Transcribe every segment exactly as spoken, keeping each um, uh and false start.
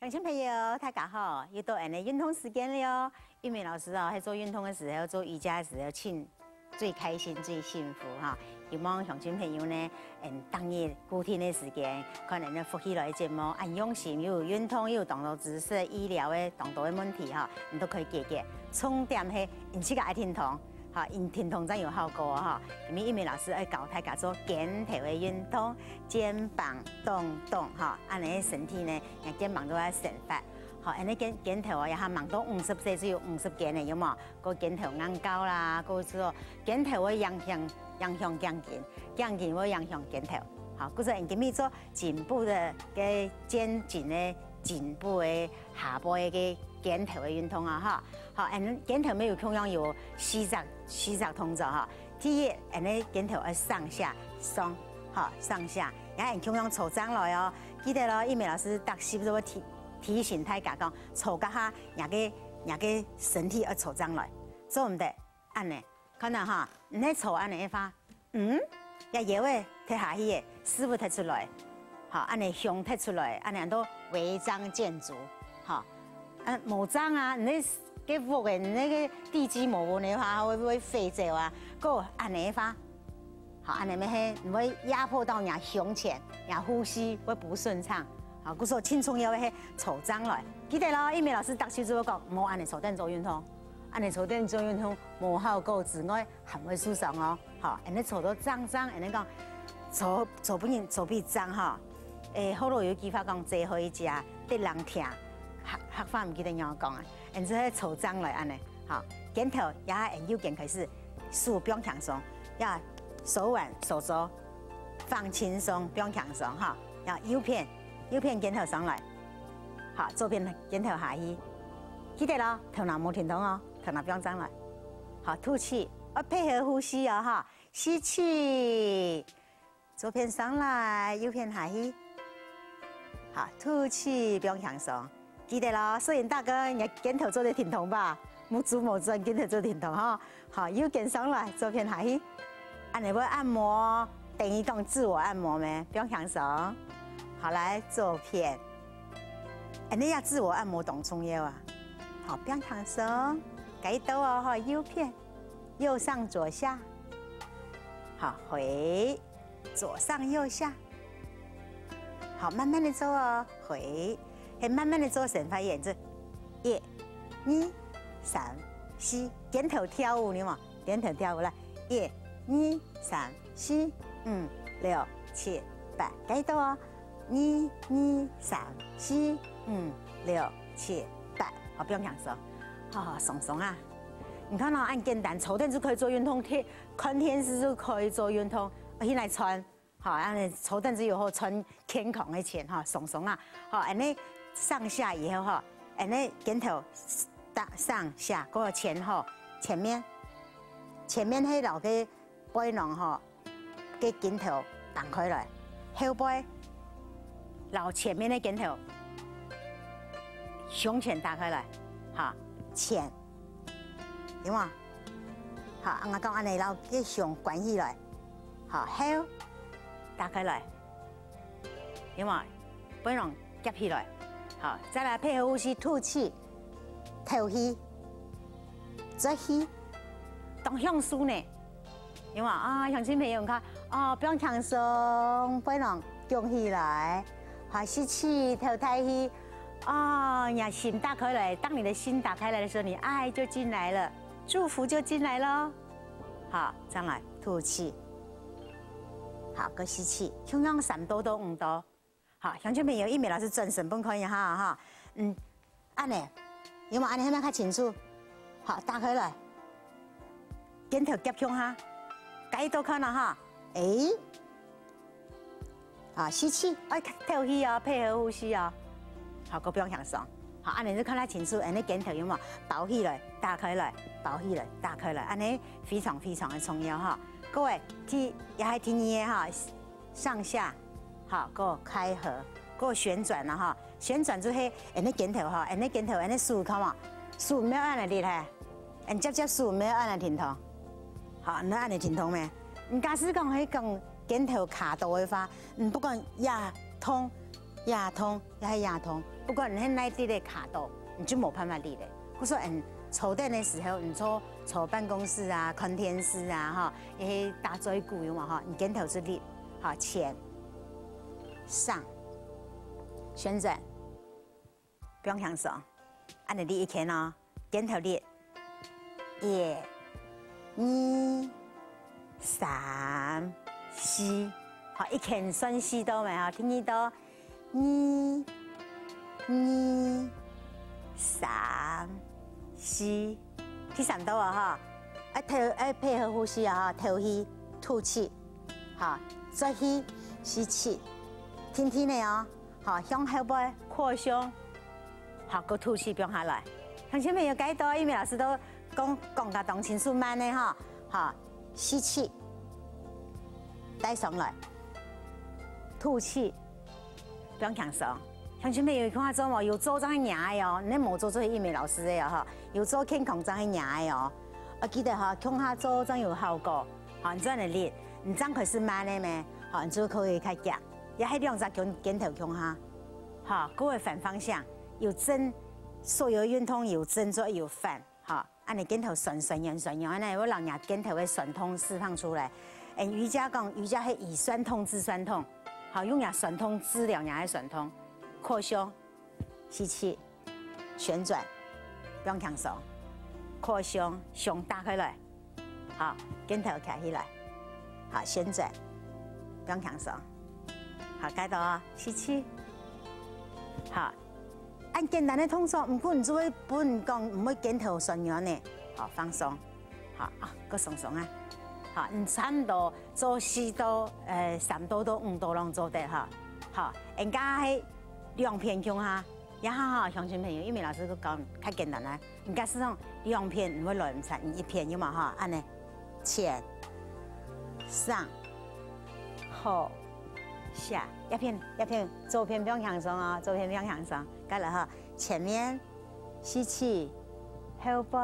鄉親朋友，大家好！又到𠊎等个運動時間了哦。玉美老師哦，在做運動个時候，做瑜伽个時候，盡最開心、最幸福哈。希望鄉親朋友呢，嗯，逐日固定个時間，看𠊎等个福氣來个節目，恁用心，又有運動，又有當多知識、醫療个當多个問題哈，你都可以解決。重點係，你自家愛停動， 好，運動正有效果哦，哈。今日玉美老師愛教大家做肩頭个運動，肩膀動動，哈，恁樣身體呢，肩膀都會伸發。好，恁樣肩，肩頭哦，也還吂到五十歲就有五十肩个，有無？个肩頭硬高啦，个說肩頭會影響，影響頸筋，頸筋會影響肩頭。好，故所今日做 頸部个，个肩頸个頸部个下背个肩頭个運動啊，哈。好，恁肩頭乜有共樣有四隻，四隻動作哈。第一，恁个肩頭愛上下，上，好，上下，也恁共樣坐正來哦。記得咯，玉美老師逐集都會提，提醒大家講，坐該下，若个，若个身體愛坐正來，做毋得，恁樣，看到哈，你坐恁樣个話， 嗯，這腰仔忒下去个，屎朏忒出來，好，恁樣胸忒出來，恁樣安到違章建築，好，啊，無章啊，你該，該屋仔，你該个地基無穩个話，會，會飛走啊，个恁樣个話，好，恁樣乜係，你會壓迫到若胸前，若呼吸會不順暢，好，故所盡重要个係坐正來。記得咯，玉美老師逐集就會講，莫恁樣坐等做運動，恁樣坐等做運動無效果之外， 還會受傷哦。好，恁樣坐到正正，恁樣講，坐，坐分人，坐分人正吼。誒，學老有句話講，坐好一隻，得人疼。客，客話毋記得仰講啊，恁就係坐正來恁樣。好，肩頭也恁右肩開始，手放輕鬆，也手腕、手肘放輕鬆，放輕鬆哈。也右片，右片肩頭上來，好，左片肩頭下去。記得咯，頭那莫停動哦，頭那放正來。 好，吐氣，愛配合呼吸哦，哈。吸氣，左片上來，右片下去。好，吐氣，放輕鬆。記得咯，攝影大哥，你个肩頭做得停動吧？目珠無轉，肩頭做得停動哈。好，右肩上來，左片下去。恁樣會按摩哦，等於講自我按摩咩？放輕鬆。好，來，左片。恁樣也自我按摩當重要啊。好，放輕鬆。該到哦，哈，右片。 右上左下。好，回，左上右下。好，慢慢的做哦，回，係慢慢的做，先發現這一、二、三、四，肩頭跳舞，你嘛，肩頭跳舞來，一、二、三、四、五、六、七、八，該到哦。 二、二、三、四、五、六、七、八，好，放輕鬆，好，好，鬆鬆啊。你看哦，恁簡單，坐等就可以做運動，電，看電視就可以做運動，而且來賺，好，恁樣坐等就有好賺健康个錢，哈，鬆鬆啊。好，恁樣上下以後哈，恁樣肩頭上，上下，个前後，前面，前面係摎个背囊吼， 个肩頭放開來，後背摎前面个肩頭胸前打開來，哈，前，有無？好，𠊎講恁樣摎个胸關起來，好，後打開來，有無？背囊夾起來，好，再來配合呼吸，吐氣，敨氣，啜氣，當享受呢。 有無？啊，鄉親朋友，你看，哦，放輕鬆，背囊弓起來，好，吸氣，敨大氣，哦，你的心打開來。當你的心打開來的時候，你愛就進來了，祝福就進來咯。好，再來，吐氣。好，再吸氣，共樣三到到五到。 好，鄉親朋友，玉美老師轉身分看一下哈，嗯，恁樣，有無？恁樣係毋係較清楚？好，打開來，肩頭夾共下，該到看了哈，誒，好，吸氣，愛敨氣哦，配合呼吸哦。好，過放輕鬆。好，恁樣就看較清楚，恁樣肩頭有無？包起來，打開來，包起來，打開來，恁樣非常非常个重要哈。各位，第，也係第二个哈， 上下，好，過開合，過旋轉了哈。旋轉就係，恁樣肩頭哈，恁樣肩頭，恁樣手，看無？手毋愛恁樣力嘿，恁樣接接手毋愛恁樣停動。好，你恁樣停動咩？你假使講係講肩頭卡到个話，你不管壓痛，也痛，也係也痛。不過你係哪滴个卡到，你就無辦法力了。故所，嗯，坐等个時候，你坐坐辦公室啊、看電視啊，哈，一些打嘴鼓有無哈？你肩頭就力，哈，前、上、旋轉，放輕鬆，恁樣力一圈哦。 肩頭力，一、二、三、四，好，一圈算四到未？好，第二到，二、二、三、四，第三到啊哈，愛透愛配合呼吸啊哈，透氣、吐氣，好，啜氣、吸氣，定定仔哦。 好，向後背擴胸，好，過吐氣放下來。鄉親朋友，該到玉美老師都講講甲當清楚慢个哈，好，吸氣，帶上來，吐氣，放輕鬆。鄉親朋友，看下做無？有做正係贏个哦，你無做做係玉美老師个哦哈，有做健康正係贏个哦。啊，記得哈，共下做正有效果。好，你轉來力，你正開始慢个咩？好，你就可以較遽。 也係兩隻肩肩頭共下，哈，各位反方向，有正，所有運動有正做有反，哈，恁樣肩頭痠痠軟痠軟，恁樣會讓人家肩頭个痠痛釋放出來。嗯，瑜伽講，瑜伽係以痠痛治痠痛，好，用人痠痛治療人个痠痛，擴胸，吸氣， 旋轉，放輕鬆，擴胸，胸打開來，好，肩頭徛起來，好，旋轉，放輕鬆，好，該到哦，吸氣，好，恁簡單个動作，毋過你就會分講毋會肩頭痠軟呢，好，放鬆，好啊，過鬆鬆啊，好，你差毋多做四到呃三到到五到攏做得哈，好，人家係兩片共下。 這下吼，鄉親朋友，玉美老師佢教較簡單啦。你假使講兩片，你會來毋出，你一片有無吼？恁樣，前、上、後、下，一片一片，左片放輕鬆哦，左片放輕鬆。再來吼，前面吸氣，後背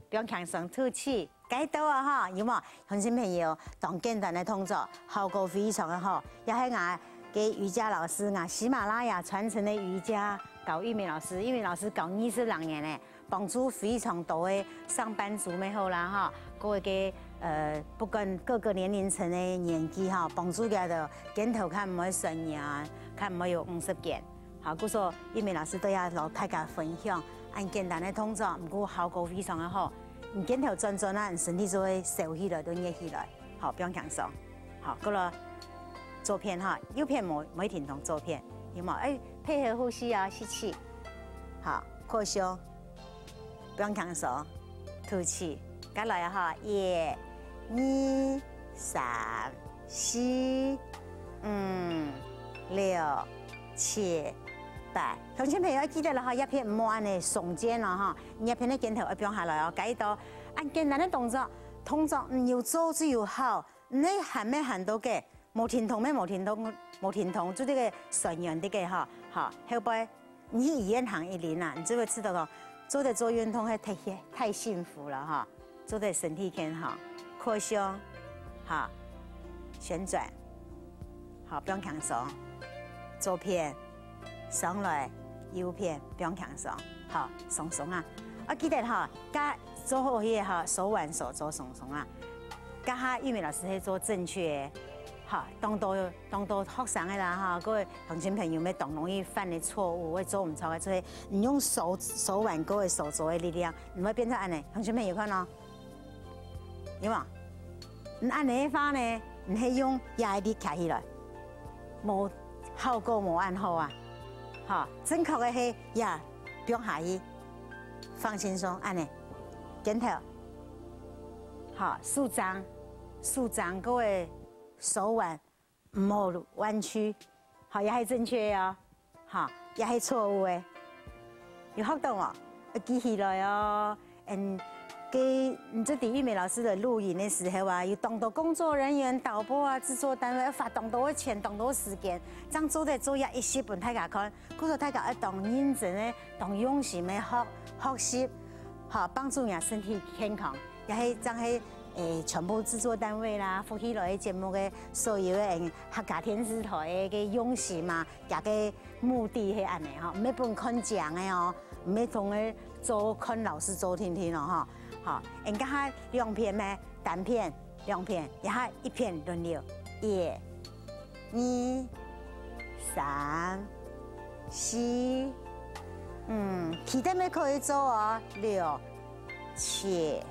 放輕鬆吐氣，該到啊哈，有無？鄉親朋友，當簡單个動作，效果非常个好。也係𠊎个瑜伽老師，𠊎喜马拉雅傳承个瑜伽，教玉美老師，玉美老師教二十零年呢，幫助非常多个上班族乜好啦哈，各位个呃，不管各个年齡層个年紀哈，幫助佢兜肩頭較毋會痠軟，較毋會有五十肩。 好，故所玉美老師都要摎大家分享，恁簡單个動作，毋過效果非常个好。你肩頭轉轉啊，你身體就會燒起來，都熱起來。好，放輕鬆。好，過來左片哈，右片無無停動，左片，有無？哎，配合呼吸啊，吸氣。好，擴胸。 放輕鬆，吐氣。再來哈，一、二、三、四、五、六、七、八。鄉親朋友愛記得了哈，這片毋好恁樣聳肩了哈，這片个肩頭愛放下來哦。該到恁簡單个動作，動作你有做就有效，你喊乜喊到个，無停動乜無停動，無停動，就這个痠軟這个哈，好，後背 你去醫院行一輪啊，你就會知道講，做得做運動係太太幸福了哈，做得身體健康，擴胸，哈，旋轉，好，放輕鬆，左片，上來，右片，放輕鬆，好，鬆鬆啊。啊，記得哈，該做好个哈，手腕手做鬆鬆啊。該下玉美老師係做正確个，哈，當多 當多學生个啦哈，各位鄉親朋友，乜當容易犯个錯誤，會做毋著个，就係你用手手腕各个手肘个力量，你會變成恁樣。鄉親朋友看哦，有無？你恁樣个話呢，你係用壓力徛起來，無效果無恁好啊。哈，正確个係壓放下去，放輕鬆，恁樣，肩頭，好，手掌，手掌各个手腕 毋好彎曲，好，也係正確个哦，好，也係錯誤个。有學到無？愛記起來哦。嗯，該你這第一美老師个錄影个時候啊，有當多工作人員、導播啊、製作單位愛花當多个錢、當多个時間，正做得做這一集分大家看。故所大家愛當認真个、當用心个學學習，好，幫助若身體健康，也係正係誒，全部製作單位啦，福氣來个節目个所有个客家電視台个用心嘛，佢个目的係恁呢吼，毋係分看靚个哦，毋係同个做看老師做定定哦吼。好，𠊎等這下兩片咩，單片、兩片，這下一片輪流，一、二、三、四，嗯，企等乜可以做哦，六、七、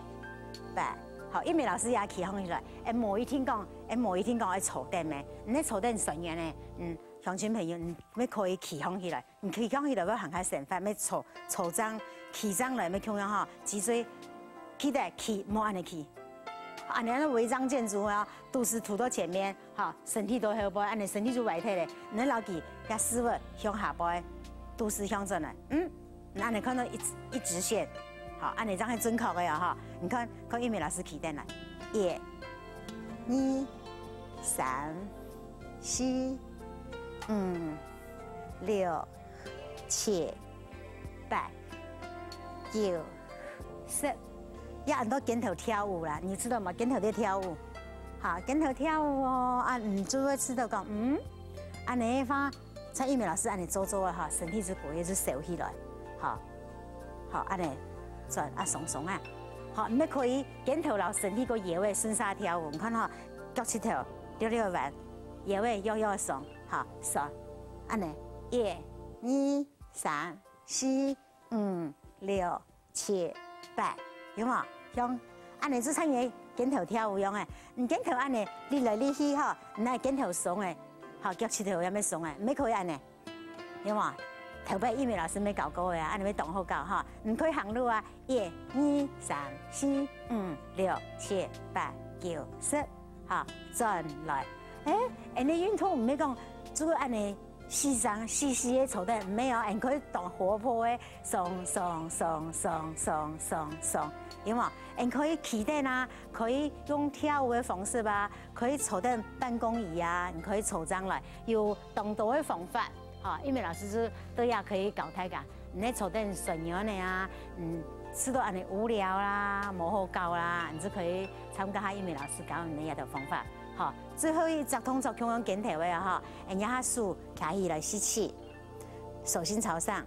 八。好，因為老師也企䟘起來，誒，無一定講，誒，無一定講愛坐等咩，你坐等算遠呢，嗯，鄉親朋友，你乜可以企䟘起來，你企䟘起來會還較生發，乜坐坐正，企正來乜共樣吼，脊椎，記得企，莫恁呢企。 恁呢圍正肩胛啊，肚屎凸到前面，好，身體到後背，恁呢身體就歪忒了。你摎佢這屎朏向下背，肚屎向轉來，嗯，恁呢看到一一直線，好，恁呢正係準確个哦，哈。你看，看玉美老師企等來，一、二、三、四、五、六、七、八、九、十，也安到肩頭跳舞啦。你知道嗎？肩頭在跳舞，好，肩頭跳舞哦，啊，你就會知道講，嗯，恁呢个話，像玉美老師恁呢做做个哈，身體就不會就收起來，好，好，恁呢轉啊，鬆鬆啊，好，你乜可以肩頭摎身體个腰仔順續跳舞，你看哈，腳膝頭溜溜彎，腰仔腰腰鬆，好，鬆，恁呢，一、二、三、四、 五、六、七、八，有無？像恁呢就像你个肩頭跳舞樣誒，你肩頭恁呢，立來立去吼，你个肩頭鬆誒，好，腳膝頭也愛鬆誒，毋可以恁呢，有無？頭擺玉美老師也教過个啊，恁呢會當好搞吼。你可以行路啊，一、二、三、四、五、六、七、八、九、十，好，轉來。誒，恁呢運動毋係講就恁呢 四張細細个坐等，毋係哦，還可以當活潑个，鬆鬆鬆鬆鬆鬆鬆，有無？還可以企等啊，可以用跳舞个方式啊，可以坐等辦公椅啊，你可以坐正來，有當多个方法，吼，玉美老師就都也可以教大家，你坐等算遠个啊，嗯，試著恁呢無聊啦，無好搞啦，你就可以參加下玉美老師教你个這兜方法，吼。 最後一隻動作共樣肩頭个啊，吼，𠊎等這下手擎起來吸氣，手心朝上，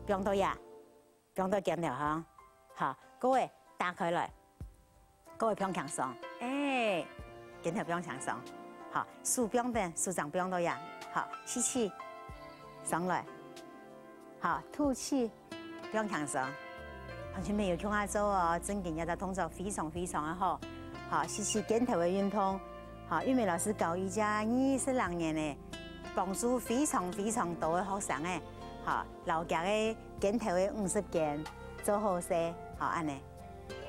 放到這，放到肩頭吼，好，各位打開來，各位放輕鬆，誒，肩頭放輕鬆，好，手放等，手掌放到這，好，吸氣，上來，好，吐氣， 放輕鬆。鄉親朋友共下做哦，正經這隻動作非常非常个好。好，係係肩頭个運動。好，玉美老師教這隻二十零年个，幫助非常非常多个學生誒。好，摎佢个肩頭个五十肩做好勢，好，恁呢。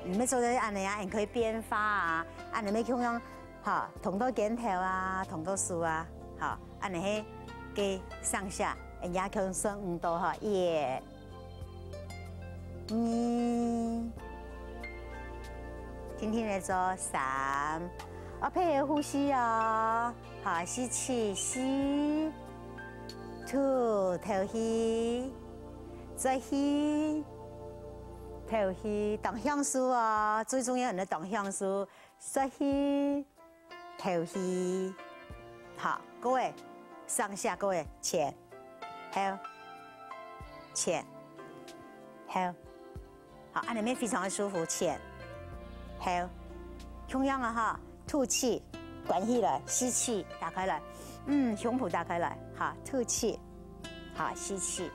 毋係做得恁呢啊，還可以變化啊，恁呢乜共樣 好，動到肩頭啊，動到手啊，好，恁呢係个上下，人家可能算毋到吼，一、二，輕輕个做三，哦，配合呼吸哦，好，吸氣，吸，吐，敨氣，再吸，敨氣，當享受哦，最重要个當享受。 吸氣，敨氣。好，各位，上下各位，前，後，前，後。好，恁呢乜非常个舒服，前，後。共樣啊哈，吐氣，關起來，吸氣，打開來，嗯，胸脯打開來，好，吐氣，好，吸氣，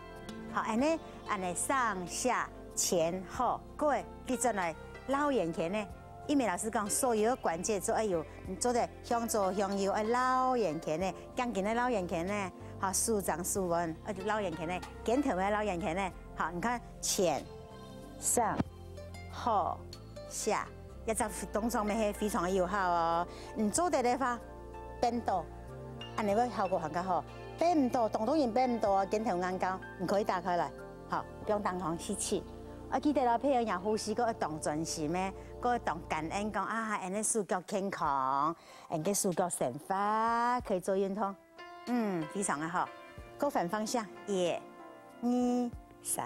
好，恁呢，恁呢上下前後，各位，你轉來繞圓圈呢。 玉美老師講，所有个關節都愛有，做得向左向右愛繞圓圈呢，頸根愛繞圓圈呢，好，手掌手腕愛繞圓圈呢，肩頭愛繞圓圈呢，好，你看前、上、後、下，這隻動作乜係非常个有效哦。你做得个話，變多，恁呢會效果還較好。變毋到，當多人變毋到啊，肩頭硬高，你可以打開來。 好，放當空吸氣。啊，記得哦，配合若呼吸，个愛當專心个，个愛當感恩，講啊，恁呢手腳健康，恁个手腳生發，可以做運動。嗯，非常个好。个反方向，一、二、三、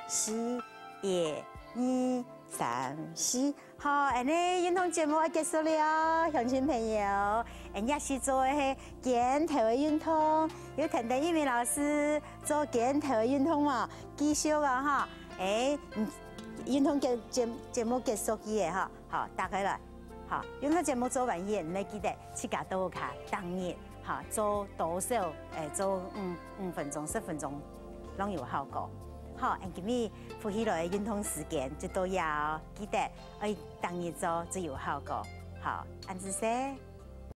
四，一、二、三、四。好，恁呢運動節目愛結束了，鄉親朋友，恁呢係做个係肩頭个運動，有聽到玉明老師做肩頭个運動無？繼續哦，哈。誒，嗯，運動節，節，節目結束去个哈，好，打開來。好，運動節目做完以後，你愛記得自家到屋下逐日，哈，做多少，誒，做五，五分鐘、十分鐘，攏有效果。好，恁今日福氣來个運動時間就到這哦，記得 愛逐日做最有效果。好，恁仔細。